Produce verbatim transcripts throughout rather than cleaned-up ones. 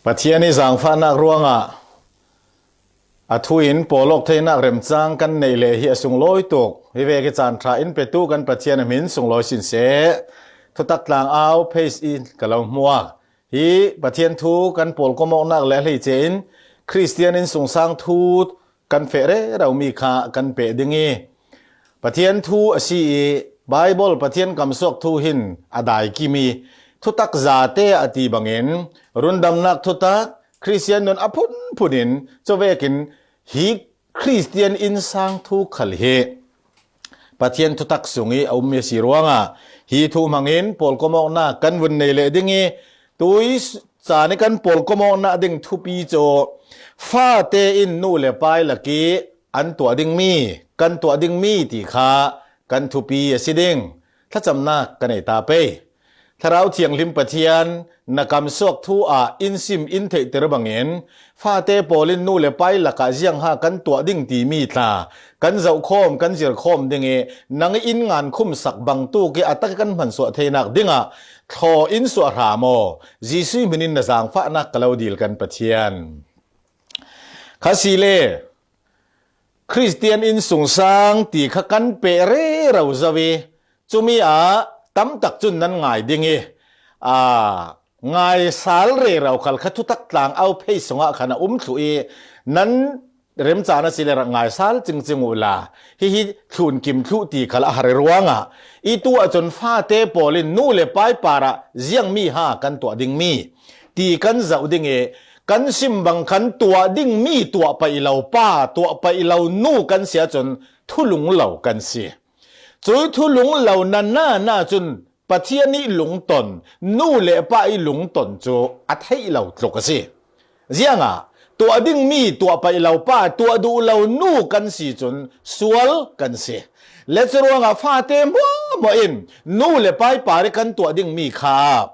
Pathian i zangfahnak ruangah a thu in pawlawk theinak remcang kan neih leh hi a sunglawi tuk. Hi vek i caan ṭha in petu kan Pathian a hmin sunglawi sin seh. Thutak tlang au page in ka lo hmuak. Hi Pathian thu kan pawlkomawknak le a hleice in Khristian in sungsang thu kan feh rero mi kha kan peh ding i, Pathian thu a si i, Bible Pathian kamsuak thu hin a daikim i, thutak zate a ti bangin rundamnak thutak Khristian nun a phunphun in, cuvekin hi Khristian innsang thu khal hi Pathian thutak sung i a ummi a si ruangah hi thu hmangin pawlkomawknak kan vun nei leh ding i, tui caan i kan pawlkomawknak ding thupi cu fate in nu le pai lak i an tuah dingmi, kan tuah dingmi ti kha kan thupi a si ding. Thlacamnak ka nei ta pei. Thlarau Thianghlim Pathian na kamsuak thu ah in sim in theihter bangin fate pawl in nu le pai lakah ziangha kan tuah ding timi tla kan zohkhawm, kan zirkhawm ding i, nang i in ngankhumsak bangtuk i a tak i kan hmansuah theinak dingah thlaw in suah hram aw. Jesuh hmin in na zangfahnak ka lo dil kan Pathian. Kha si le, Khristian in sungsang ti kha kan peh rero zo i, cumi ah tamtak cun nan ngai ding i, aa, ngaisal rero khal kha thutak tlang au phei sungah khan a um thluh i, nan remcaan a si le rak ngaisal cingcing uhla, hihi thlunkim thluh ti khal a har i ruangah, i tu ahcun fate pawl in nu le pai parah ziangmi ha kan tuah dingmi ti kan zoh ding i, kan sim bang khan tuah dingmi tuah paih lo pa, tuah paih lo nu kan si ahcun thulung lo kan si. Cui thulung lo na na na cun Pathian i lungton, nu le pa i lungton cu a theih lo tluk a si. Ziangah tuah dingmi tuah paih lo pa, tuah duh lo nu kan si cun sual kan si. Le curuangah fate hmuahhmuah in nu le pai par i kan tuah dingmi kha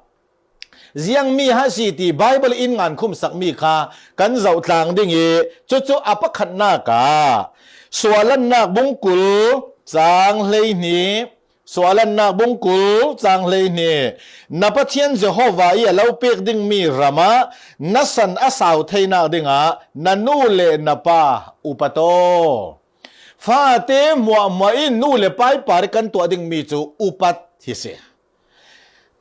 ziangmi ha si ti Bible in ngankhumsakmi kha kan zoh tlang ding i, cucu a pakhatnak ah Suahlannak bungkul cang hleihnih, Suahlannak bungkul cang hleihnih, na Pathian Jehovah i a lo pek dingmi ram ah na san a sau theinak dingah na nu le na pa upat aw. Fate hmuahhmuah in nu le pai par i kan tuah dingmi cu upat hi si.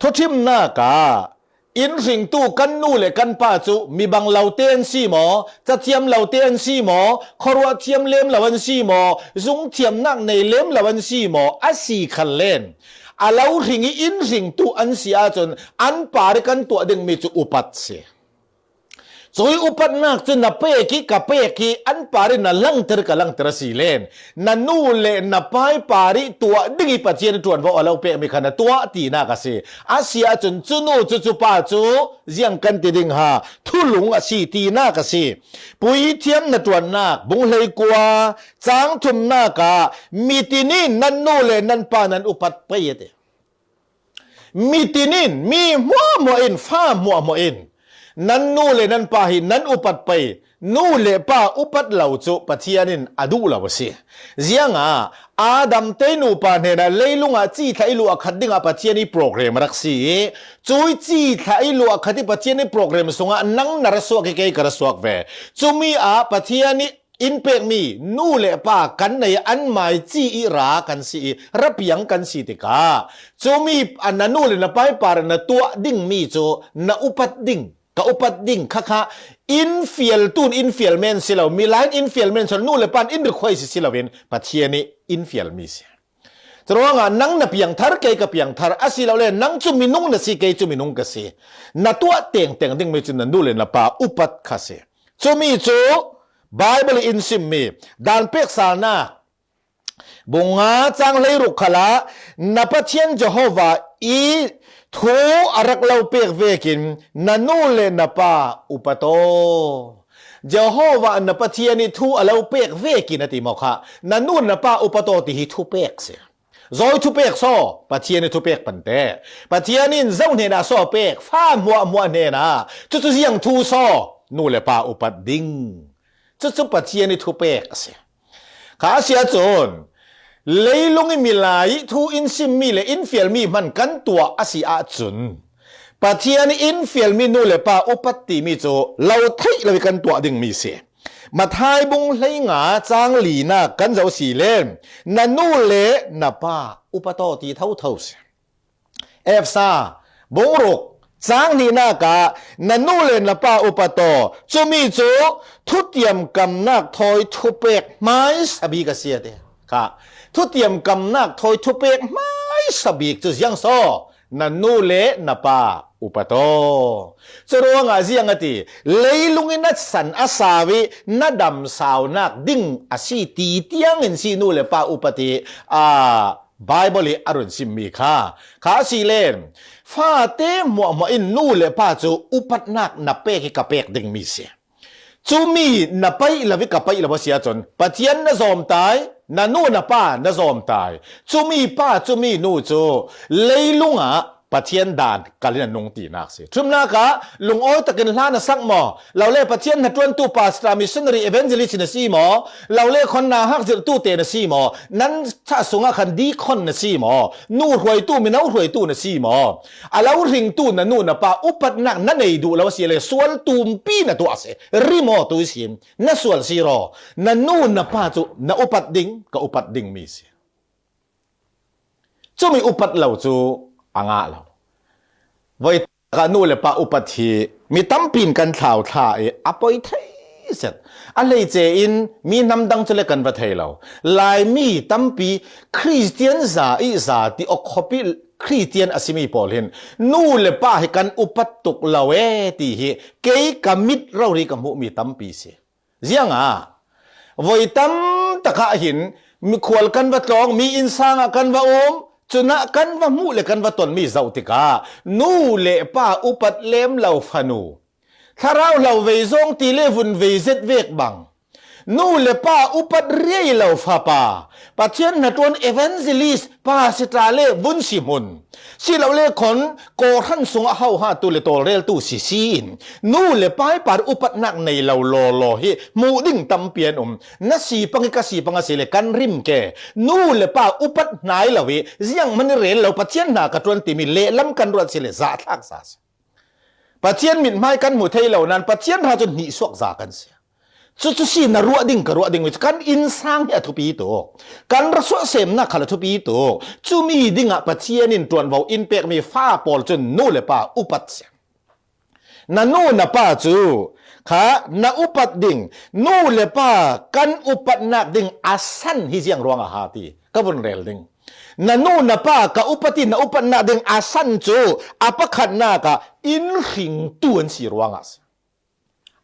Thuṭhimnak ah in hringtu kan nu le kan pa cu mi bang lote an si maw, cathiam lote an si maw, khuaruah thiam lem lo an si maw, zung thiamnak nei lem lo an si maw, a si khal len a lo hring i in hringtu an si ahcun an par i kan tuah dingmi cu upat si. Cui upatnak cu na pek i ka pek i an par i na langter ka langter a si len, na nu le na pai par i tuah ding i Pathian i ṭuanvo a lo pekmi kha na tuah tinak a si. A si ahcun cu nu cu cu pa cu ziang kan ti ding ha, thulung a si tinak a si. Puithiam na ṭuannak bung hleikua cang thumnak ah mitin in nan nu le nan pa nan upat pei a ti. Mitin in, mi hmuahhmuah in, fa hmuahhmuah in nan nu le nan pa hi nan upat pei. Nu le pa upat lo cu Pathian in a duh lo a si. Ziangah Adam te nupa hnenah leilungah cithlah i luah khat dingah Pathian i program a rak si i, cui cithlah i luah khat i Pathian i program sungah nang na ra suak i kei ka ra suak ve. Cumi ah Pathian i in pekmi nu le pa kan nei, an mai ci i ra kan si i, ra piang kan si tikah, cumi a na nu le na pai par na tuah dingmi cu na upat ding, ka upat ding kha kha in fial tun in fial men si lo, milai in in fial men si lo, nu le pan in rikhuai si si loin Pathian i in fialmi si. Curuangah nang na piangthar, kei ka piangthar, asilole nang cu minung na si, kei cu minung ka si. Na tuah tengteng dingmi cu na nu le na pa upat kha si. Cumi cu Bible i in simmi dan peksalnak bung nga cang hleiruk khalah na Pathian Jehovah i thu a rak lo pek vekin na nu le na pa upat aw. Jehovah na Pathian i thu a lo pek vekin a ti maw kha, na nu na pa upat aw ti hi thupek si. Zawi thupek saw, Pathian i thupek pante. Pathian in zo hnenah saw pek, fa hmuahhmuah hnenah. Cucu ziang thu saw, nu le pa upat ding. Cucu Pathian i thupek a si. Kha a si ahcun, leilung i milai i thu in simmi le in fialmi hman kan tuah a si ahcun, Pathian in fialmi nu le pa upat timi cu lo theih lo i kan tuah dingmi si. Mathai bung hleinga cang lina kan zoh si le, na nu le na pa upat aw ti thotho si. Efesa bung ruk cang hnihnak ah, na nu le na pa upat aw, cumi cu thutiam kamnak thawi thupek hmaisa bik a si a ti kha. Thutiam kamnak thawi thupek hmaisa bik cu ziang so, na nu le na pa upat aw. Curuangah ziang a ti, leilung in a san a sau i na damsaunak ding a si ti tiangin si nu le pa upat i, aa, Baibal i a run simmi kha. Kha a si len, fate hmuahhmuah in nu le pa cu upatnak na pek i ka pek dingmi si. Cumi na paih lo i ka paih lo a si ahcun Pathian na zawm tai, na nu na pa na zawm tai. Cumi pa, cumi nu cu leilung ah Pathian dan kal in a nung tinak si. Thumnak ah, lungawi takin hla na sak maw? Lo le Pathian hnaṭuantu pastor, missionary, evangelist na si maw? Lo le khon nauhak zirhtu te na si maw? Nan chah sungah khan deacon na si maw? Nu hruaitu, mino hruaitu na si maw? A lo hringtu na nu na pa upatnak na nei duh lo a si le, sual tumpi na tuah a si. Rim aw tu sin, na sual sir aw. Na nu na pa cu na upat ding, ka upat dingmi si. Cumi upat lo cu a ngah lo. Voi takah nu le pa upat hi mi tampi in kan thlau thla i a poi thei zet. A hleice in mi hnam dang cu le kan va thei lo. Laimi tampi Khristian za i za ti awk khawp i Khristian a simi pawl hin nu le pa hi kan upat tuk lo e ti hi kei ka mit rori ka hmuhmi tampi si. Ziangah voi tam takah hin mikhual kan va tlawng, mi innsang ah kan va um, cunah kan va hmuh le kan va tonmi zoh tikah nu le pa upat lem lo fanu, thlarau hlo vei zawng ti le vun vei zet vek bang, nu le pa upat riai lo fapa, Pathian hnaṭuan evangelist, pastor le vun si hmun, si lo le khon kawhhran sungah hohatu le tawlreltu si si in, nu le pa i par upatnak nei lo lawlaw hi hmuh ding tampi an um. Na si pang i ka si pang a si le kan rim ke. Nu le pa upat hnai lo i zianghman i rel lo, Pathian hna ka ṭuan timi lehlam kan ruat si le zahthlak za si. Pathian mithmai kan hmu thei lo nain Pathian hna cu hnihsuak za kan si. Cucu si na ruah ding, ka ruah ding mi cu kan innsang hi a thupi tuk. Kan ra suah semnak khal a thupi tuk. Cumi dingah Pathian in ṭuanvo in pekmi fa pawl cun nu le pa upat si. Na nu na pa cu kha na upat ding, nu le pa kan upatnak ding a san hi ziang ruangah ha ti ka vun rel ding. Na nu na pa ka upat i na upatnak ding a san cu a pakhatnak ah in hringtu an si ruangah a si.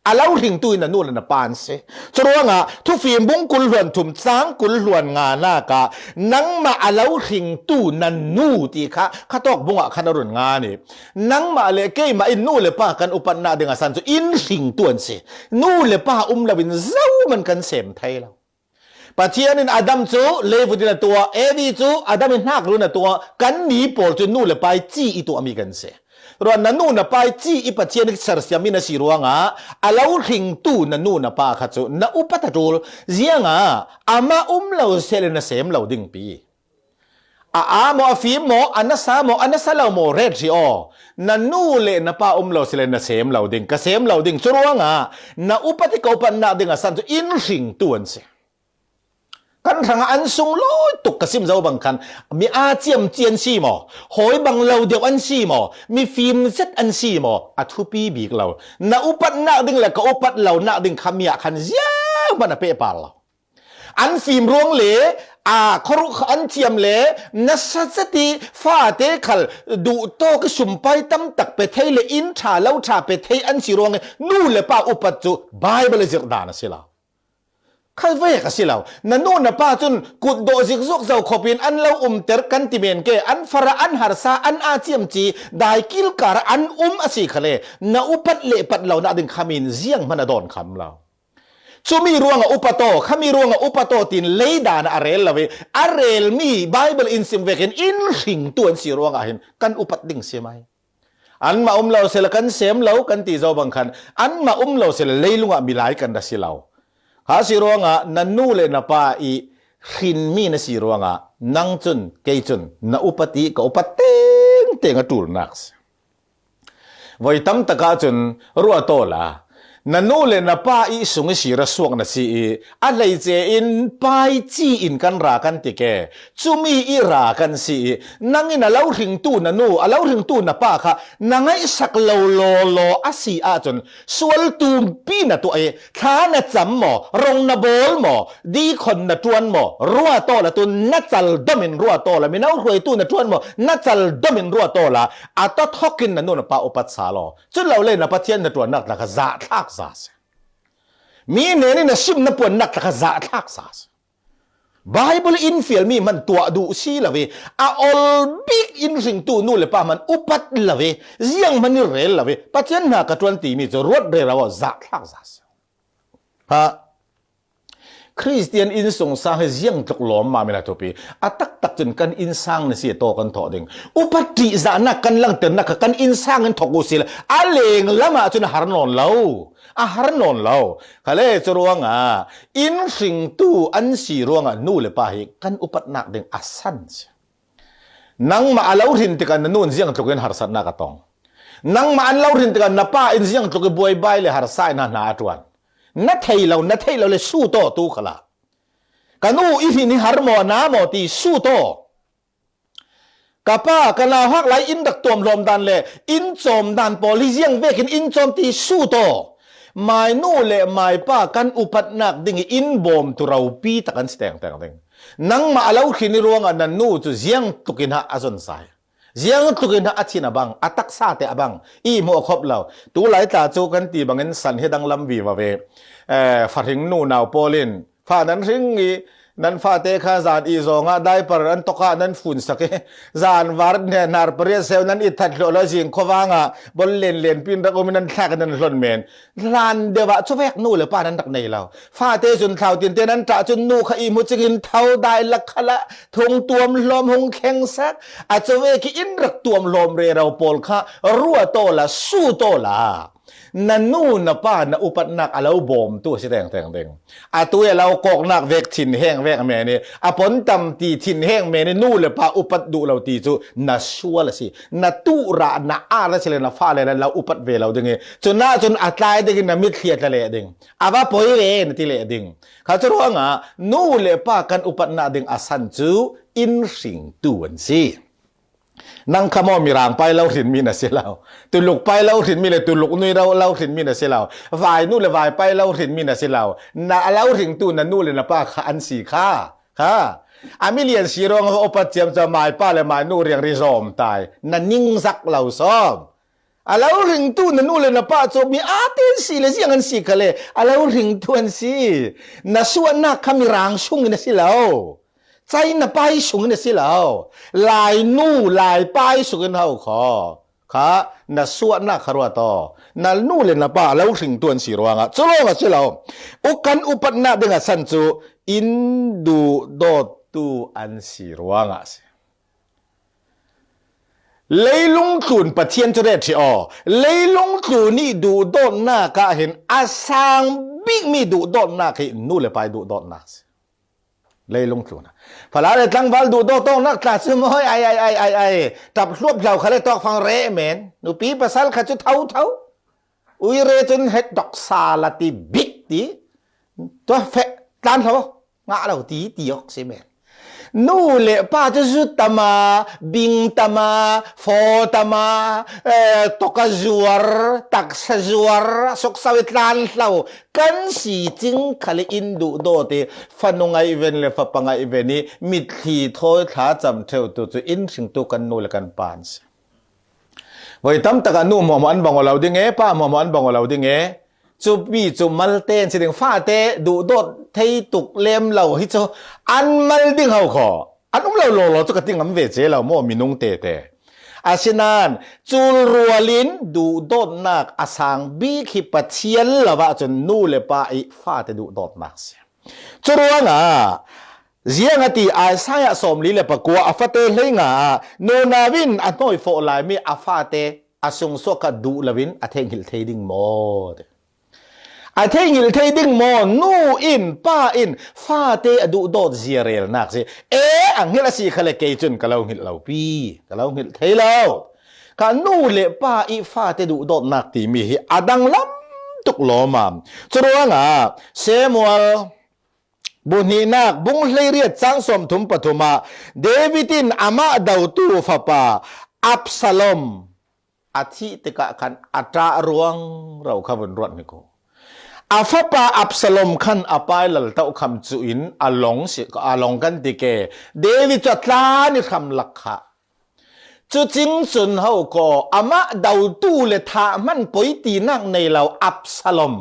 A lo hringtu in na nu le na pa an si. Curuangah Thufim bung kul hluan thum cang kul hluan nganak ah nangmah a lo hringtu na nu ti kha khatawk bungah khan a run ngan i, nangmah le keimah in nu le pa kan upatnak ding a san cu in hringtu an si. Nu le pa um loin zohman kan sem thei lo. Pathian in Adam cu leivut in a tuah, Evi cu Adam i hnak run a tuah, kanni pawl cu nu le pa i ci i tuahmi kan si. Ruan na nu na pa i ci i Pathian i sersiam mi na si ruangah a lo hringtu na nu na pa kha cu na upat a ṭul. Ziangah amah um lo seh le na sem lo dingpi. A aa maw, a fim maw, a nasa maw, a nasa lo maw, ret hrih aw. Na nu le na pa um lo seh le na sem lo ding, ka sem lo ding. Curuangah na upat i ka upatnak ding a san cu in hringtu an si. Kan hrangah an sunglawi tuk ka sim zo bang khan mi aa ciamci an si maw? Hawi bang lo deuh an si maw? Mi fim zet an si maw? A thupi bik lo. Na upatnak ding le ka upat lonak ding kha mi ah khan zianghman a pehpar lo. An fim ruang le aa khuaruh kha an thiam le nasa zet i fate khal duhtawk i sumpai tam tak pe thei le inn ṭha lo ṭha pe thei an si ruangin nu le pa upat cu Baibal i zirh dan a si lo. Kha vek a si lo. Na nu na pa cun kutdawh zikzuak zo khawpin an lo umter kan ti men ke, an farah, an harsa, an aa ciamci, dai kilkar ah an um a si khale, na upat le pat lonak ding khamin zianghman a dawn kham lo. Cumi ruangah upat aw, khami ruangah upat aw tiin leidan ah a rel lo i, a relmi Baibal in sim vekin in hringtu an si ruangah hin kan upat ding si mai. Anmah um lo sehla kan sem lo kan ti zo bang khan, anmah um lo sehla leilungah milai kan ra si lo. Kha si ruangah na nu le na pa i hrinmi na si ruangah nang cun, kei cun na upat i ka upat tengteng a ṭulnak si. Voi tam takah cun ruat aw la, na nu le na pa i sung i sira suak na si i, a hleice in pai ci in kan ra kan ti ke, cumi i ra kan si i, nang in a lo hringtu na nu, a lo hringtu na pa kha na ngaihsak lo lawlaw a si ahcun sual tumpi na tuah i, thla na cam maw, rong na bawl maw, dikhon na ṭuan maw, ruat aw la, tu na cal dom in ruat aw la, mino hruaitu na ṭuan maw, na cal dom in ruat aw la, a ta thawk in na nu na pa upat sal aw. Cu lo le na Pathian na ṭuannak tla kha zahthlak za si. Mi hnen in a sim na puannak tla kha zahthlak za si. Baibal in fialmi hman tuah duh si lo ve, a ol bik in hringtu nu le pa hman upat lo ve, ziang hman i rel lo ve, Pathian hna ka ṭuan timi cu ruat rero aw, zahthlak za si. Ha. Khristian innsungsang hi ziangtluk lawmmam in a thupi. A taktak cun kan innsang na si a taw kan thawh ding. Upat ṭihzahnak kan langhternak kha kan innsang in thawk u sila, a lenglam ahcun a har nawn lo. A har nawn lo. Khale cu ruangah in hringtu an si ruangah nu le pa hi kan upatnak ding a san si. Nangmah a lo hrin tikah na nu in ziangtluk in harsatnak a tong. Nangmah an lo hrin tikah na pa in ziangtluk i buaibai le harsa in hna a ṭuan. Na thei lo, na theih lo le sut aw tu khalah. Ka nu i hrin hi har maw, na maw ti sut aw. Ka pa, ka nauhak lai in rak tuamhlawm dan le in cawm dan pawl hi ziang vekin in cawm ti sut aw. Mai nu le mai pa kan upatnak ding i in bawmtu ropi tak an si tengteng ding. Nangmah a lo hrin i ruangah na nu cu ziangtluk in hah a zon sai. Ziangtluk in a thin a bang, a taksa te a bang, i hmuh a khop lo. Tu lai tla cu kan ti bangin san hi danglam vivo ve. Eh, fahring nunau pawl in fa nan hring i, nan fate kha zan i zawngah diaper an tokah nan fun sak i, zan var hne hnar pariat seu nan i that hluah lo, zing khuavang ah bol len len pin rak um i nan thlak i nan hlon men. Hlan deuh ah cuvek nu le pa nan rak nei lo. Fate cun thlau tinte nan ṭah cun nu kha i hmu cingin tho dai lak khalah thung tuam hlawm hung thleng sak. A cuvek i in rak tuam hlawm rero pawl kha ruat aw la, sut aw la. Na nu na pa na upatnak a lo bawmtu a si tengteng ding. Atu i a lo kawknak vek thinheng vek men i, a pon tam ti thinheng men i nu le pa upat duh lo ti cu na sual a si. Na tuh rah, na ar a si le na fale le lo upat ve lo ding i, cunah cun a tlai ding i na mitthli a tla leh ding. A va poi ve na ti leh ding. Kha cu ruangah nu le pa kan upatnak ding a san cu in hringtu an si. Nang kha maw Mirang pa i lo hrinmi na si lo. Tuluk pa i lo hrinmi le Tuluk nu i lo, lo hrinmi na si lo. Vai nu le Vai pa i lo hrinmi na si lo. Na a lo hringtu na nu le na pa kha an si kha. Kha. A milian si ruang va upat ciam cu mai pa le mai nu riang ri zawm tai. Na ningzak lo sawm. A lo hringtu na nu le na pa cu mi aa ten si le ziang an si kha le a lo hringtu an si. Na suahnak kha Mirang sungin a si lo. China pai sungin a si lo. Lai nu, Lai pai sungin ho kho. Kha na suahnak kha ruat aw. Na nu le na pa a lo hringtu an si ruangah. Cu lawng a si lo. U kan upatnak ding a san cu in duhdawttu an si ruangah a si. Leilung tlun Pathian cu ret ṭheh aw. Leilung tlun i duhdawtnak ah hin a sang bikmi duhdawtnak hi nu le pa i duhdawtnak a si. Leilung tlun. Fala le tlangval duhdawtnak tla cu mawi ai, ai, ai, ai, ai. Ṭap hluap hlau kha le tawkfang reh men. Nupi pasal kha cu tho tho. Ui re cun het dok sa la ti bik ti. Tua feh tlan hlo. Ngah lo ti, ti awk si men. Nu le pa cu zu tama, bing tama, faw tama, eh, toka zuar, taksa zuar, suksa i tlan hlo. Kan si cing khal in duhdawt i, fanu ngaih ven le fapa ngaih ven i, mitthli thawi thla cam ṭheutu cu in hringtu kan nu le kan pa an si. Voi tam takah nu hmuahhmuah an bang aw lo ding e, pa hmuahhmuah an bang aw lo ding e. Cupi cu malte an si ding, fate duhdawt thei tuk lem lo hi cu an mal ding ho kho. An um lo lawlaw cu ka ti ngam ve ce lo maw, minung tete. Asinain cul rual in duhdawtnak a sang bik hi Pathian lo ahcun nu le pa i fate duhdawtnak si. Curuangah ziang a ti, Isaiah sawmli le pakua a fate hleinga ah nunau in a hnawi fawh laimi a fate a sungsuak kha duh loin a theinghilh thei ding maw? A theinghilh thei ding maw? Nu in, pa in fate a duhdawt zia relnak si. E, a hngilh a si khale kei cun ka lo hngilh lo pi, ka lo hngilh thei lo. Kha nu le pa i fate duhdawtnak timi hi a danglam tuk lawm a. Curuangah Samuel bu hnihnak bung hleiriat cang sawmthum pathum ah David in amah dotu fapa Absalom a thih tikah khan a ṭah ruangro kha vun ruat hnik uh. A fapa Absalom khan a pai lal tohkham cuh in a lawng si, a lawng kan ti ke. David cu a tlan i hram lak kha. Cucing cun ho kaw, amah dotu le thah hman poi tinak nei lo Absalom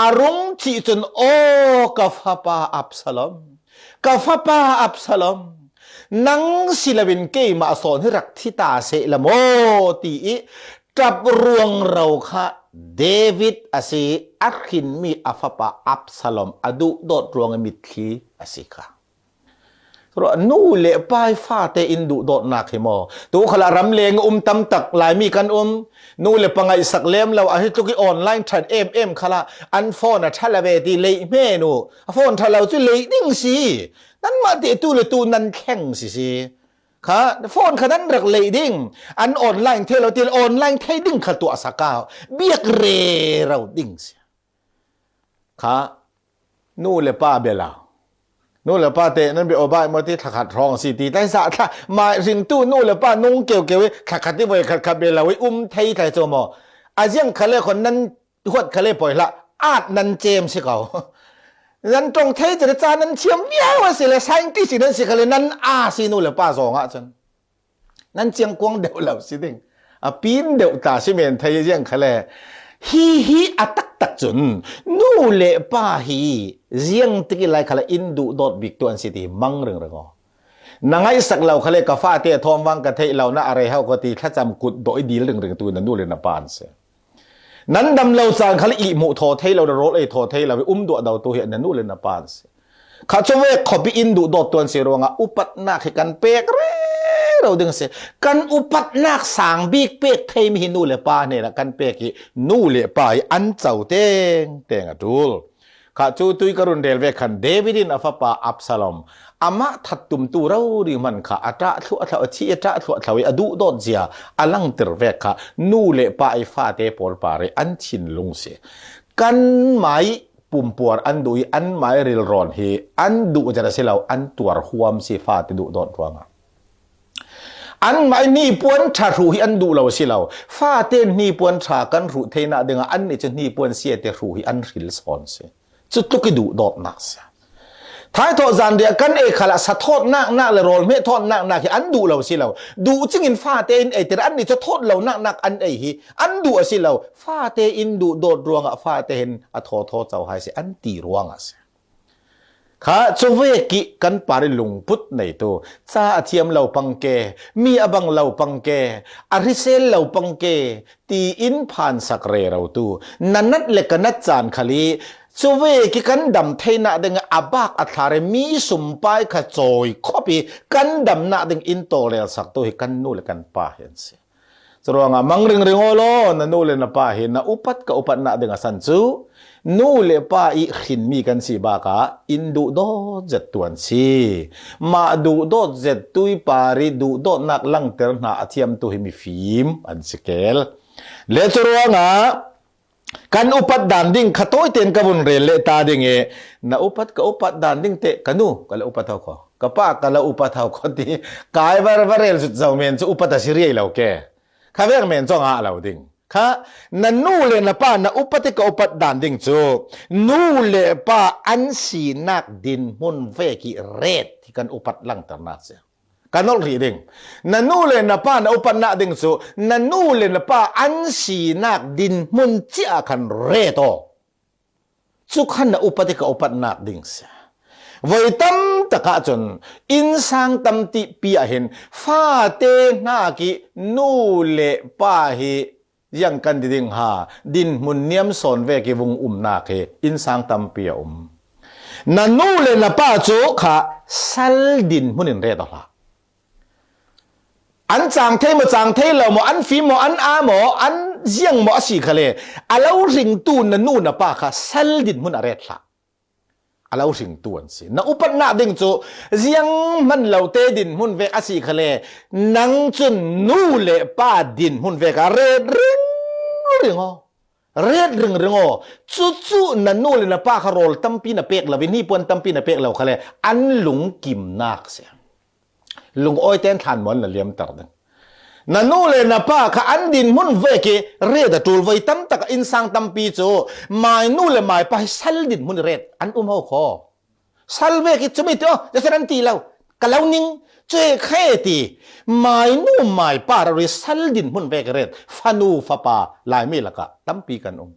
a rung thih cun, aw, ka fapa Absalom, ka fapa Absalom, nang si loin keimah sawn hi rak thi ta seh la maw, ti i ṭap ruangro kha David a si, a hrinmi a fapa Absalom a duhdawt ruangah mitthli a si kha. Ruah, nu le pa i fate in duhdawtnak hi maw? Tu khalah ramleng um tamtak Laimi kan um. Nu le pa ngaihsak lem lo, a hi tluk i online ṭhat em em khalah an phone a ṭha lo ve ti leih hmenu. A phone ṭha lo cu leih ding si. Nanmah teh tu le tu nan thleng si si. Kha phone kha nan rak leih ding. An online thei lo ti le online thei ding kha tuah sak a. Biak rero ding si. Kha nu le pa bia lo. Nu le pa te nan bia awbai maw ti thlakhat hrawng si ti tai zah thla mai ringtu nu le pa nung keukeu i thlakhat i voi khat khat bia lo i um thei tlai cu maw? A ziang khale khon nan huat khale poi hlah, at nan cem si ko. Nan ṭong thei cere ca nan thiam viau a si le scientist nan si khale nan a si nu le pa zawng ah cun. Nan ciangkuang deuh lo si ding. A pin deuh ta si men thei ziang khale. Hi hi a taktak cun nu le pa hi ziang tik i lai khale in duhdawt bik tu an si ti mang ringring aw. Na ngaihsak lo khale ka fate a thawm vang ka theih lo na a rei hau ko ti thlacam kut dawh i dil ringring tu na nu le na pa an si. Nan dam lo caan khal i hmuh thaw thei lo, na rawl ei thaw thei lo, i um duah do tu hi na nu le na pa an si. Kha cu vek khop i in duh dawt tuan si ruangah upatnak hi kan pek rero ding si. Kan upatnak sang bik pek thei mi hi nu le pa hnenah kan pek hi nu le pa hi an co teng teng a ṭul. Kha cu tui ka run rel ve khan David in a fapa Absalom amah that tumtu rori hman kha a ṭah thluah thlo, a thih a ṭah thluah thlo i a duh dawt zia a langter vek kha nu le pa i fate pawl par i an thinlung si. Kan mai pumpuar an duh i an mai rilrawn hi an duh zet a si lo, an tuar huam si fate duh dawt ruangah. Anmah i hnipuan ṭha hruh hi an duh lo a si lo. Fate in hnipuan ṭha kan hruh theinak dingah annih cu hnipuan siate hruh hi an hril sawn si. Cutluk i duh dawtnak si. Thaithawh zanriah kan ei khalah sa thawtnak nak le rawlhmeh thawtnak nak hi an duh lo a si lo. Duh cingin fate in eiter annih cu thawt lonak nak an ei hi an duh a si lo. Fate in duh dawt ruangah fate hin a thawthaw co hai si an ti ruangah si. Kha cuvek ih kan par i lungput neitu, ca a thiam lo pangke, mi a bang lo pangke, a hrisel lo pangke, tiin phansak rero tu, na nat le ka nat caan khal ih cuvek ih kan dam theinak ding a bak a thlar ih mi sumpai kha cawi khop ih kan damnak ding in tawlrelsak tu hi kan nu le kan pa hi an si. Curuangah mang ringring aw law, na nu le na pa hi na upat ka upatnak ding a san cu nu le pa ih hrinmi kan si bakah in duh dawt zet tuan si. Mah duh dawt zet tui par ih duh dawtnak langter hna a thiamtu hi mifim an si kel. Le curuangah kan upat dan ding kha tawiten ka vun rel leh ta ding ih na upat ka upat dan ding teh ka nu ka la upat hau kho, ka pa ka la upat hau kho ti kai va, va rel zut zo men cu upat a si riai lo ke. Kha vek men cu a ngah lo ding. Kha na nu le na pa na upat ih ka upat dan ding cu nu le pa an sinak dinhmun vek ih ret hi kan upat langternak si. Ka nolh rih ding. Na nu le na pa na upatnak ding cu na nu le na pa an sinak dinhmun cia khan ret aw. Cu khan na upat ih ka upatnak ding si. Voi tam takah cun innsang tam ti pi ah hin fate hnak ih nu le pa hi ziang kan ti ding ha, dinhmun niam sawn vek ih vung umnak hi innsang tampi a um. Na nu le na pa cu kha sal dinhmun in ret aw hlah. An cang thei maw, cang thei lo maw, an fim maw, an aa maw, an ziang maw a si khale, a lo ringtu na nu na pa kha sal dinhmun a ret hlah. a lo hringtu an si. Na upatnak ding cu ziang hman lo te dinhmun vek a si khale, nang cun nu le pa dinhmun vek ah ret ringring aw. Ret ringring aw. Cucu na nu le na pa kha rawl tampi na pek lo, hnipuan tampi na pek lo khale, an lungkimnak si. Lungawi tein thlanmual na liamter ding. Na nu le na pa kha an dinhmun vek i ret a ṭul. Voi tam tak innsang tampi cu mai nu le mai pa hi sal dinhmun i ret an um ho kho. Sal vek i cumi ti aw, jasen an ti lo. Ka lo ning, cu he khe ti. Mai nu mai pa rori sal dinhmun vek i ret. Fanu fapa Laimi lakah tampi kan um.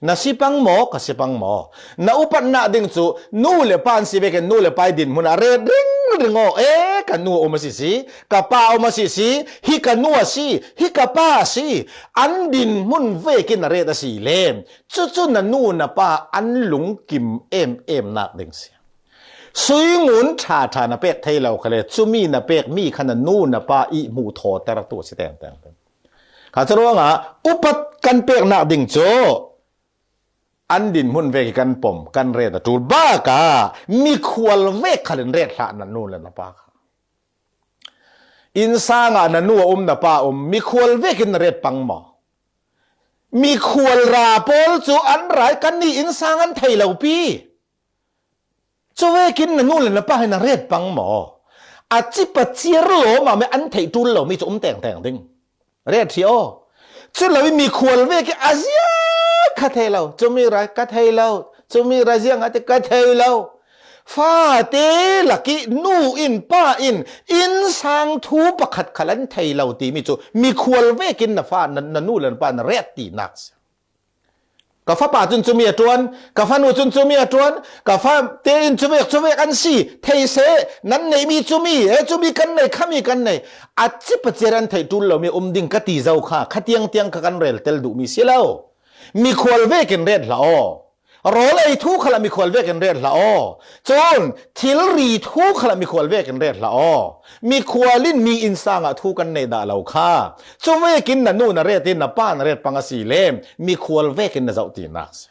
Na si pang maw, ka si pang maw? Na upatnak ding cu nu le pa an si vekin nu le pa i dinhmun ah ret ringring aw. E, ka nu a um a si si, ka pa a um a si si, hi ka nu a si, hi ka pa a si. An dinhmun vekin na ret a si le, cucu na nu na pa an lungkim em emnak ding si. Sui ngun ṭha ṭha na pek thei lo khale, cumi na pek mi kha na nu na pa i hmuh thawter tu a si tengteng. Kha cu ruangah upat kan peknak ding cu an dinhmun vek i kan pom, kan ret a ṭul. Baka mikhual vek khal in ret hlah na nu le na pa kha. Innsang ah na nu a um, na pa a um, mikhual vek in na ret pang maw? Mikhual ra pawl cu an ra i kannih innsang an thei lo pi. Cu vekin na nu le na pa hi na ret pang maw? A cipaciar lawmam i an theih ṭul lomi cu um tengteng ding. Ret hi aw. Cu lo i mikhual vek i a ziang kha thei lo. Cumi ra ka thei lo. Cumi ra ziang a ti ka thei lo. Fate lak i nu in pa in innsang thu pakhat khal an thei lo timi cu mikhual vekin na fa, na, na nu le na pa na ret tinak si. Ka fapa cun cumi a ṭuan, ka fanu cun cumi a ṭuan, ka fate in cuvek cuvek an si, thei seh, nan neihmi cumi, e cumi kan nei, khami kan nei. A cipaciar an theih ṭul lomi um ding ka ti zo kha, kha tiangtiang kha kan rel tel duhmi si lo. Mikhual vekin ret hlah aw. Rawl ei thu khalah mikhual vekin ret hlah aw. Cun thilri thu khalah mikhual vekin ret hlah aw. Mikhual in mi innsang ah thu kan neih dah lo kha. Cu vekin na nu na ret in na pa na ret pang a si le, mikhual vekin na zoh tinak si.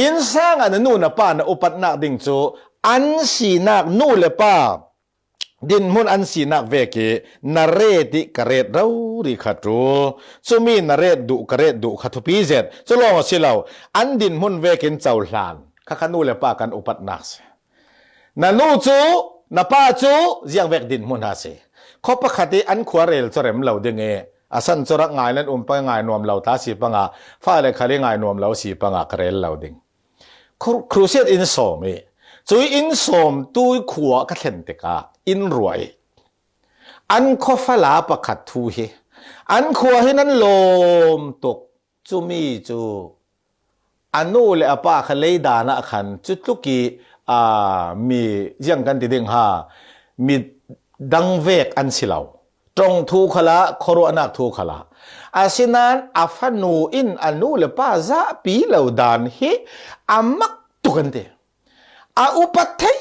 Innsang ah na nu na pa na upatnak ding cu an sinak, nu le pa dinhmun an sinak vek i na ret i ka ret rori kha ṭul. Cumi na ret duh, ka ret duh kha thupi zet. Cu lawng a si lo, an dinhmun vekin cohlan kha kha nu le pa kan upatnak si. Na nu cu, na pa cu ziangvek dinhmun ha si. Khuapakhat i an khua rel cu rem lo ding i a san cu rak ngai nan um pang i ngai nuam lo ta si panga, fale khal i ngai nuam lo si panga ka rel lo ding. Kru-, Crusade in sawm i, cui in sawm tu khua ka thlen tikah in ruah i, an khuafala pakhat thu hi, an khua hi nan lawm tuk. Cumi cu a nu le a pa kha leidan ah khan cutluk i, aa, mi ziang kan ti ding ha, mi dang vek an si lo. Ṭong thu khalah, khuaruahnak thu khalah. Asinain a fanu in a nu le pa zahpi lo dan hi a mak tuk an ti. A upat thei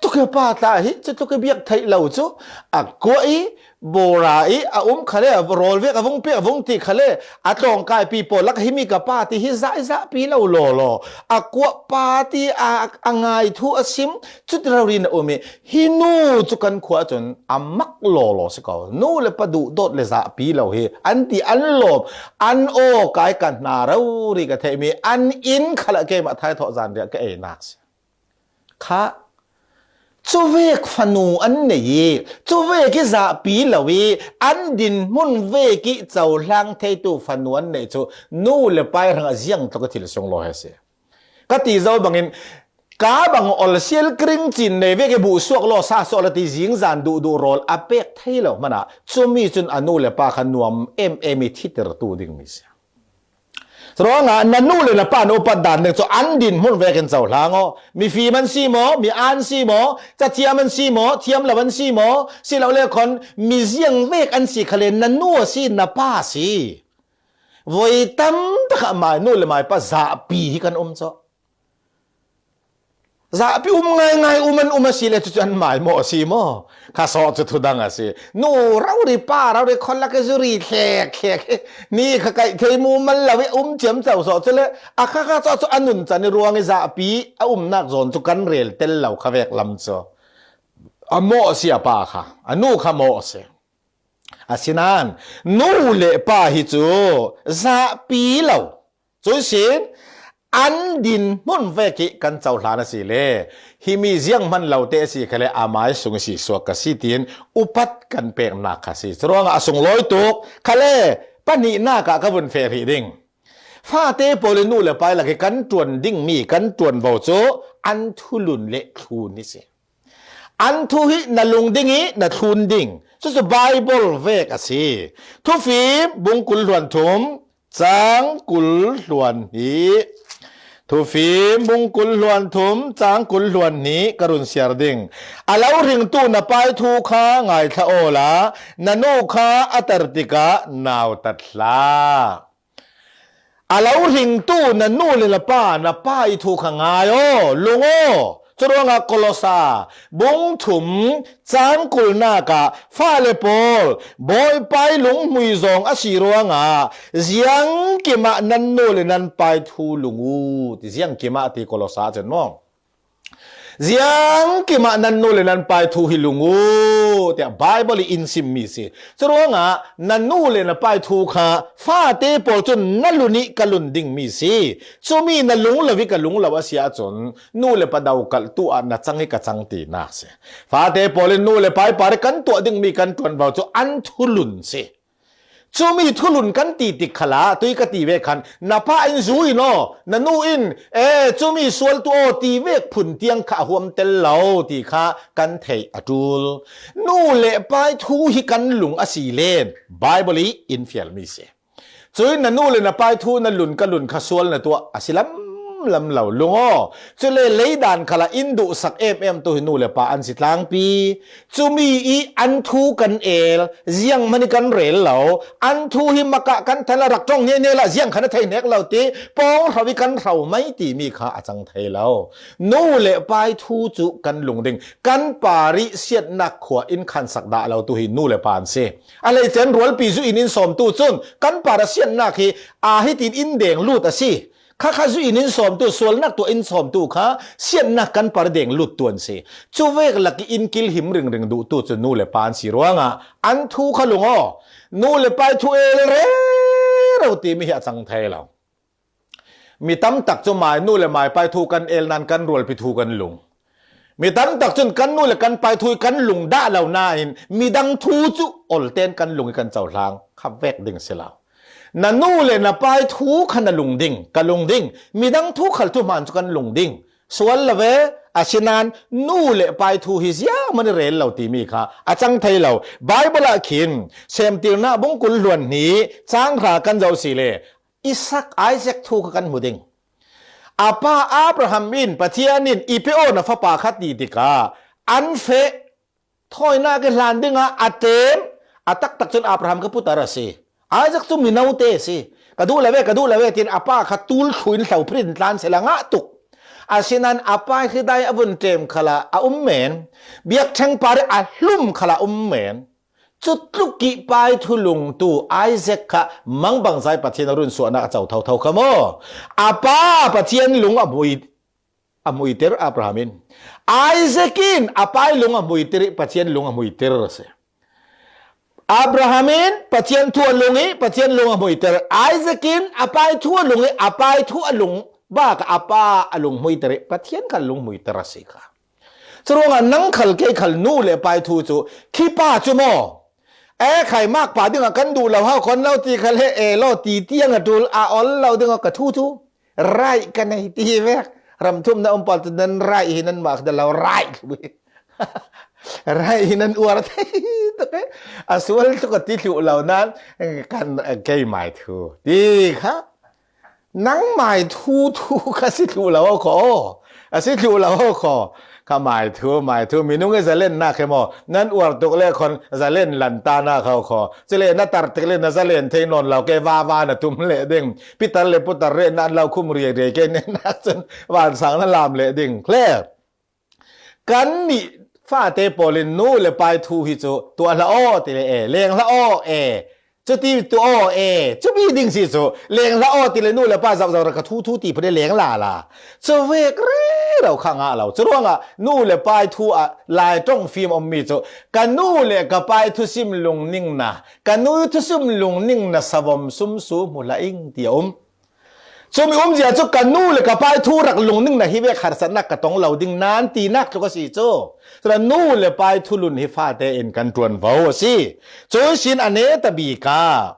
tuk i pa tla hi, cutluk i biak theih lo cu a kuah i, bora i a um khale, a rawl vek a vung pek, a vung ti khale, a tlawngkaipi pawl lak himi ka pa ti hi zah i zahpi lo lawlaw. A kuah pa ti a, a ngai thu a sim, cuti rori na um i, hi nu cu kan khua cun a mak lawlaw si ko. Nu le pa duhdawt le zahpi lo hi an ti, an lawm, an aw kai ka hna rori ka theihmi, an inn khalah keimah thaithawh zanriah ka einak si. Kha, cuvek fanu an nei i, cuvek i zahpi lo i, an dinhmun vek i cohlang theitu fanu an neih cu nu le pa i hrangah ziang tluk i thil sung law he si. Ka ti zo bangin, ka bang ol sial kring cin nei vek i buh suak law, sa suak law ti zingzan duhduh rawl a pek thei lo hmanah, cumi cun a nu le pa kha nuam em em i thitertu dingmi si. Curuangah na nu le na pa na upat dan ding cu an dinhmun vekin cohlang aw. Mifim an si maw, mi an si maw, cathiam an si maw, thiam lo an si maw, si lo le khawn mi ziang vek an si khale na nu a si, na pa a si. Voi tam takah mai nu le mai pa zahpi hi kan um cu. Zahpi um ngaingai um an um a si le cucu an maimawh a si maw? Kha sawh cu thudang a si. Nu rori pa rori kholak i zuri thlek thlek hi ni kha kaih thei mu mal lo i um ciamco sawh cu le a kha kha sawh cu a nuncan i ruang i zahpi a umnak zawn cu kan rel tel lo kha vek lam cu a mawh a si a pa kha, a nu kha mawh a si. Asinain nu le pa hi cu zahpi lo. Cuihsin an din hmun vek hi kan cohlan a si le, himi zianghman lote a si khale, amai sung i sihsuak ka si, tiin upat kan peknak kha si. Curuangah a sunglawi tuk khale, pahnihnak ah ka vun feh rih ding. Fate pawl in nu le pa i lak hi kan ṭuan dingmi, kan ṭuanvo cu an thulun le thlun hi si. An thu hi na lung ding i na thlun ding. Cucu Baibal vek a si. Thufim bung kul hluan thum, cang kul hluan hnih. Thufim bung kul hluan thum, cang kul hluan hnih ka run siar ding. A lo hringtu na pai thu kha ngaithla awla, na nu kha a tar tikah nautat hlah. A lo hringtu na nu le na pa, na pa i thu kha ngai aw, lung aw. Curuangah Kolosa bung thum cang kulnak ah fale pawl, Bawipa i lunghmui zawng a si ruangah ziangkim ah nan nu le nan pa i thu lung u, ti. Ziangkim ah ti Kolosa cun maw? Ziangkim ah nan nu le nan pa i thu hi lung u, tiah Baibal i in simmi si. Curuangah na nu le na pa i thu kha fate pawl cun na lun i ka lun dingmi si. Cumi na lung lo i ka lung lo a si ahcun nu le pa dokalhtu ah na cang i ka cang tinak si. Fate pawl in nu le pa i par i kan tuah dingmi kan ṭuanvo cu an thulun si. Cumi thulun kan ti tik khalah tui ka ti ve khan, na pa in zu in aw, na nu in, e, cumi sual tuah aw ti vek phun tiang kha a huam tel lo ti kha kan theih a ṭul. Nu le pa i thu hi kan lung a si len Baibal i in fialmi si. Cuih na nu le na pa i thu na lun ka lun kha sual na tuah a si lam lam lo, lung aw. Cule leidan khalah in duhsak em em tu hi nu le pa an si tlangpi. Cumi i an thu kan el, zianghman i kan rel lo, an thu hi makah kan than a rak ṭong hnehneh lah ziang khan a thei hnek lo ti, pawng hro i kan hro mai timi kha a cang thei lo. Nu le pa i thu cu kan lung ding, kan par i siatnak khua in khansak dah lo tu hi nu le pa an si. A hleice in rualpi zu in in sawmtu cun kan par a siatnak hi aa hitin in deng lut a si. Khakha zu in in sawmtu, sualnak tuah in sawmtu kha siatnak kan par deng lut tuan si. Cuvek lak i in kilhim ringring duhtu cu nu le pa an si ruangah an thu kha lung aw. Nu le pa i thu el rero timi hi a cang thei lo. Mi tam tak cu mai, nu le mai pa i thu kan el nain kan rualpi thu kan lung. Mi tam tak cun kan nu le kan pa i thu i kan lung dah lo nain midang thu cu olten kan lung i kan cohlang kha vek ding si lo. Na nu le na pa i thu kha na lung ding, ka lung ding, midang thu khal thuhman cu kan lung ding. Sual lo ve, asinain nu le pa i thu hi zianghman i rel lo timi kha a cang thei lo. Baibal ah khin Semtirnak bung kul hluan hnih cang hra kan zoh si le Isak, Isaac thu kha kan hmu ding. A pa Abraham in Pathian in i pe aw na fapa kha ti tikah an feh, thawinak i hlan dingah a tlem, a taktak cun Abraham kha putar a si. Isaac cu minote a si. Ka duh lo ve, ka duh lo ve, tin a pa kha tul thlu in hlo phir in tlan sehla ngah tuk. Asinain a pa hridai a vun tlem khalah a um men, biakṭheng par i a hlum khalah a um men. Cutluk i pa i thu lungtu Isaac kha mangbangza i Pathian a runsuahnak a co thotho kha maw? A pa Pathian lung a hmui, a hmuiter Abraham in. Isaac in a pa i lung a hmuiter i Pathian lung a hmuiter a si. Abraham in Pathian thu a lung i Pathian lung a hmuiter. Isaac in a pa i thu a lung i a pa i thu a lung bak a pa a lung hmuiter i Pathian kha lung hmuiter a si kha. Curuangah nang khal kei khal nu le pa i thu cu khi pa cu maw? E khai mak pa dingah kan duh lo hau khon lo ti khal he e law ti tiang a ṭul a ol lo dingah ka thu cu raih ka nei ti vek. Ramthum na um pawl cu nan raih hi nan mak da lo raih thlu hi. Raih hi nan uar thei tuk e. A sual tuk a ti thluh lo nan kan kei mai thu ti kha. Nang mai thu thu ka si thluh lo aw kho. A si thluh lo aw kho. Ka mai thu, mai thu, minung e zalennak he maw? Nan uar tuk le khon zalen lan ta nak aw kho. Cule na tar tik le na zalen thei nawn lo ke vava na tum leh ding. Pitar le putar reh nan lo khum riai riai ke ne nak cun vansang na lam leh ding. Clear? Kannih fate pawlin nu le pai thu hi cu tuah hlah aw ti le e, leng hlah aw e, cuti tuah aw e, cumi ding si cu leng hlah aw ti le nu le pa zohzoh rak ka thu thu ti phun i leng lala. Cu vek rero kha ngah lo. Curuangah nu le pai thu ah Lai ṭong fim a ummi cu ka nu le ka pai thusim lungning na, ka nu thusim lungning na savom sumsu hmu hlah ing ti a um. Cumi umzia cu ka nu le ka pai thu rak lungning na hi vek harsatnak ka tong lo ding nan tinak tluk a si cu. Cun nu le pai thu lun hi fate in kan ṭuanvo a si. Cun sin a neta bik ah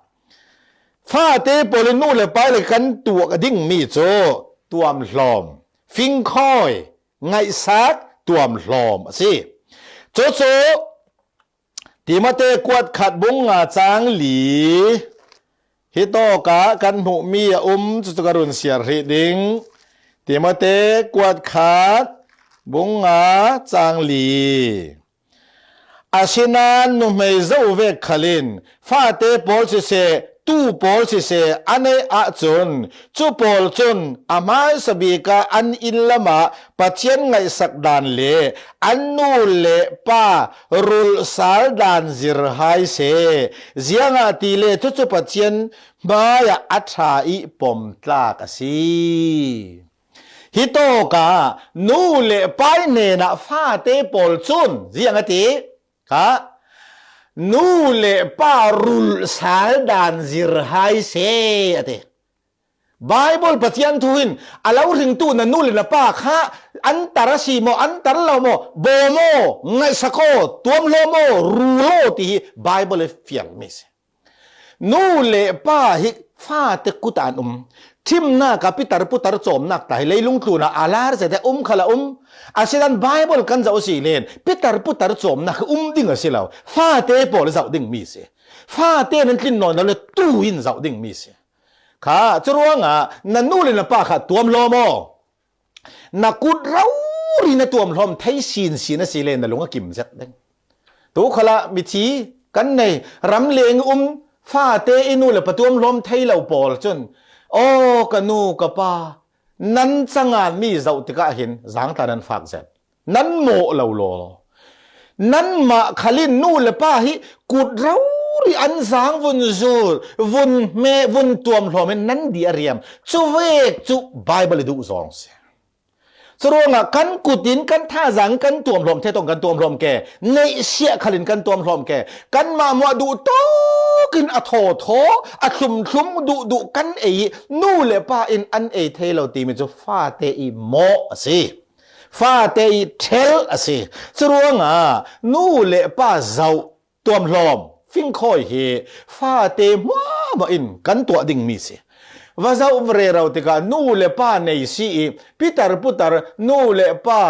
fate pawl in nu le pai le kan tuah dingmi cu tuamhlawm, fingkhawi, ngaihsak tuamhlawm a si. Cucu Timote kuat khat bung nga cang li hi tawkah kan hmuhmi a um, cucu ka run siar hrih ding. Timote kuat khat bung nga cang li. Asinain nuhmei zo vek khalin fate pawl siseh, tuu pawl siseh a neih ahcun cu pawl cun a hmaisa bik ah an inn lamah Pathian ngaihsak dan le an nu le pa rulh sal dan zir hai seh, ziangahtile cucu Pathian hmaiah a ṭha i pomtlak a si. Hi tawkah nu le pai hnenah fate pawl cun ziang a ti? Kha, nu le pa rulh sal dan zir hai seh a ti. Baibal Pathian thu hin a lo hringtu na nu le na pa kha an tar a si maw, an tar lo maw, bawm aw, ngaihsak aw, tuamhlawm aw, rul aw ti hi Baibal i fialmi si. Nu le pa hi fate kut ah an um. Ṭhimnak ah pitar putar cawmnak ta hi leilung tlun ah a lar zet ah um kha lo um. Asinain Baibal kan zoh a si len pitar putar cawmnak hi um ding a si lo. Fate pawl zoh dingmi si. Fate nan tlin nawn lo le tuu in zoh dingmi si. Kha, curuangah na nu le na pa kha tuamhlawm aw. Na kut rori na tuamhlawm thei sinsin a si le na lung a kim zet ding. Tu khalah mithi kan nei, ramleng um fate i nu le pa tuamhlawm thei lo pawl cun, aw ka nu ka pa, nan canganmi zoh tikah hin zangtla nan fak zet. Nan mawh lo law. Nanmah khalin nu le pa hi kut rori an zang vun zul, vun hme, vun tuamhlawm in nan di a riam. Cuvek cu Baibal i duh zawng si. Curuangah kan kut in kan thazang in kan tuamhlawm, thei tawng kan tuamhlawm ke, neihsiah khalin kan tuamhlawm ke, kanmah muah duh tawk in a thawthaw, a thlumthlum duhduh kan ei i nu le pa in an ei thei lo timi cu fate i mawh a si. Fate i ṭhel a si. Curuangah nu le pa zoh tuamhlawm, fingkhawi hi fate hmuahhmuah in kan tuah dingmi si. Va zoh rero tikah nu le pa nei si i pitar putar nu le pa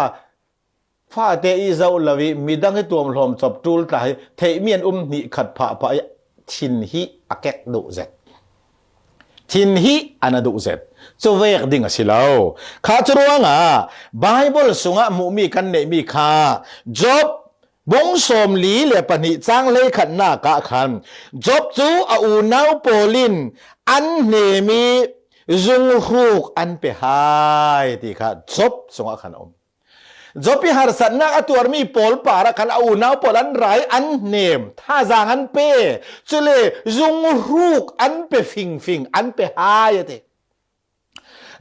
fate i zoh lo i midang i tuamhlawm cop ṭul tla hi theihmi an um hnih khat phahphah i thin hi a kek duh zet. Thin hi an a duh zet. Cuvek ding a si lo. Kha curuangah Baibal sungah hmuhmi kan neihmi kha Job bung sawmli le pahnih cang hleikhatnak ah khan Job cu a unau pawl in an hnem i zunghruk an pe hai ti kha Job sungah khan a um. Job i harsatnak a tuarmi pawl parah khan a unau pawl an ra i an hnem, thazang an pe, cule zunghruk an pe fingfing, an pe hai a ti.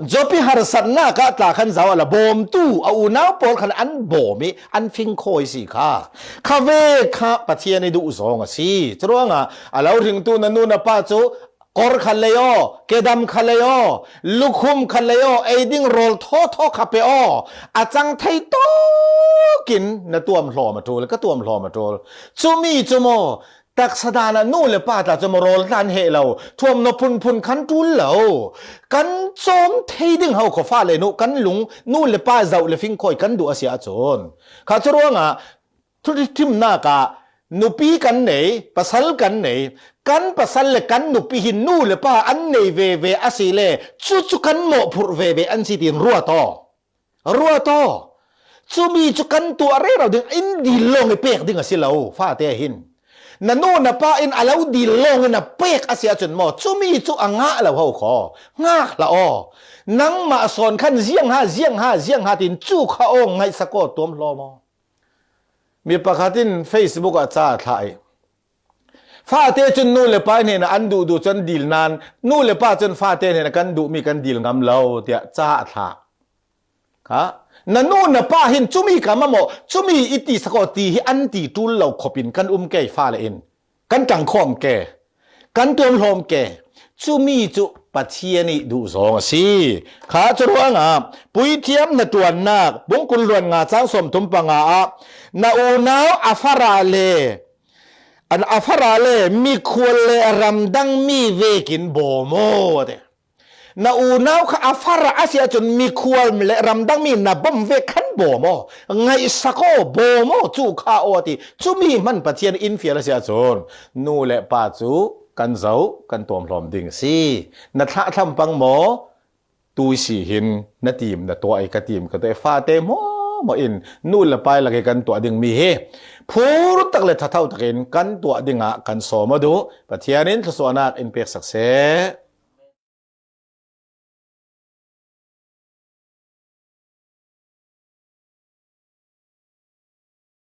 Job i harsatnak ah tla khan zoh a la bawmtu a unau pawl khan an bawm i an fingkhawi si kha. Kha vek kha Pathian i duh zawng a si. Curuangah a lo hringtu na nu na pa cu kawr khat lei aw, kedam khat lei aw, lukhum khat lei aw, ei ding rawl thawthaw kha pe aw. A cang thei tawkin na tuamhlawm a ṭul, ka tuamhlawm a ṭul. Cumi cu maw, taksa dan ah nu le pa tla cu maw rawl tla an heh lo, thuamhnaw phunphun khan ṭul lo. Kan cawm thei ding ho khaw fale nu, kan lung nu le pa zoh le fingkhawi kan duh a si ahcun. Kha curuangah thuṭhimnak ah nupi kan nei, pasal kan nei, kan pasal le kan nupi hi nu le pa an nei veve a si le cucu kan mawhphurh veve an si tiin ruat aw. Ruat aw. Cumi cu kan tuah rero ding, in dil lawng i pek ding a si lo, fate hin. Na nu na pa in a lo dil lawng in a pek a si ahcun maw, cumi cu a ngah lo ho khaw. Ngak hlah aw. Nangmah sawn khan ziangha, ziangha, ziangha tiin cu kha aw, ngaihsak aw, tuamhlawm aw. Mi pakhat in Facebook ah ca a thlah i, fate cun nu le pa hnenah an duh duh cu an dil nain, nu le pa cun fate hnenah kan duhmi kan dil ngam lo tiah ca a thlah. Kha, na nu na pa hin cumi ka mamaw, cumi i ti sakaw ti hi an ti ṭul lo khop in kan um ke fale in, kan ṭangkhawm ke, kan tuamhlawm ke. Cumi cu Pathian ih duh zawng a si. Kha cu ruangah puithiam na ṭuannak bungkul hluan nga cang sawmthum panga ah na unau a fara le an a fara le mikhual le ramdangmi vekin bawm aw a ti. Na unau kha a fara a si ahcun mikhual le ramdangmi na bawm ve khan bawm aw, ngaihsak aw, bawm aw, cu kha aw a ti. Cumi hman Pathian in fial a si ahcun nu le pa cu kan zoh, kan tuamhlawm ding a si. Na thlahthlam pang maw? Tuisi hin na tim na tuah i ka tim ka tuah i fate hmuahhmuah in nu le pa i lak i kan tuah dingmi hi phur tak le thatho takin kan tuah dingah kan sawm aw duh. Pathian in thluasuahnak in peksak seh.